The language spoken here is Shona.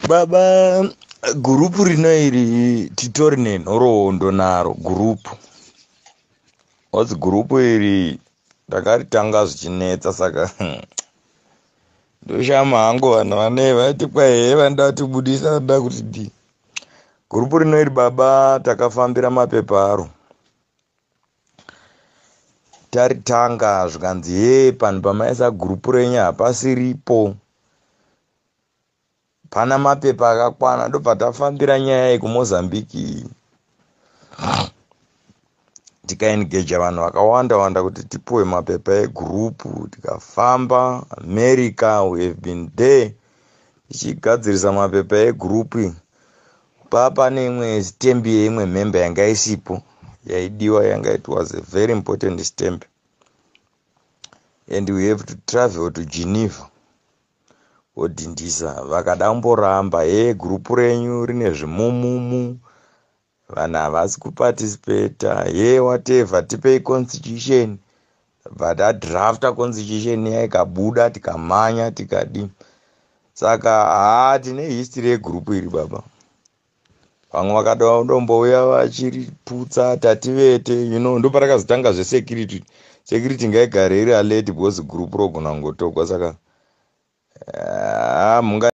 Baba, gurupu rino iri titori nenhoroondo naro gurupu. Ozi gurupu iri ndakaritanga zvichinetsa, saka ndoshama hangu vanhu vane vaiti kwaihe vanoda kutibudisa, vanoda kuti dii. Gurupu rino iri, baba, takafambira mapepa aro. Taritanga zvikanzi, "Ye, panhu pamaisa gurupu renyu hapasiripo, pana mapepa akakwana." Ndobva tafambira nyaya yekuMozambique iyi, tikaengeja vanhu vakawanda wanda kuti tipuwe mapepa egurupu. Tikafamba America, we have been there tichigadzirisa mapepa egurupu. Pane imwe stamp yeimwe member yanga isipo yaidiwa, yanga, it was a very important stamp, and we have to travel to Geneva kodhindisa. Vakada kumboramba, "He, gurupu renyu rine zvimumumu, vanhu havasi kuparticipata, he, whatever, tipei constitution." Bva tadrafta constitution iya, ikabuda, tikamanya, tikadi. Saka haa, tine history yegurupu iri, baba. Vamwe vakada vachiriputsa, tativete. Ndoparakazotanga zvesecurity. Security ngaigare iri alert because gurupu rogona kungotogwa. Saka haa, munga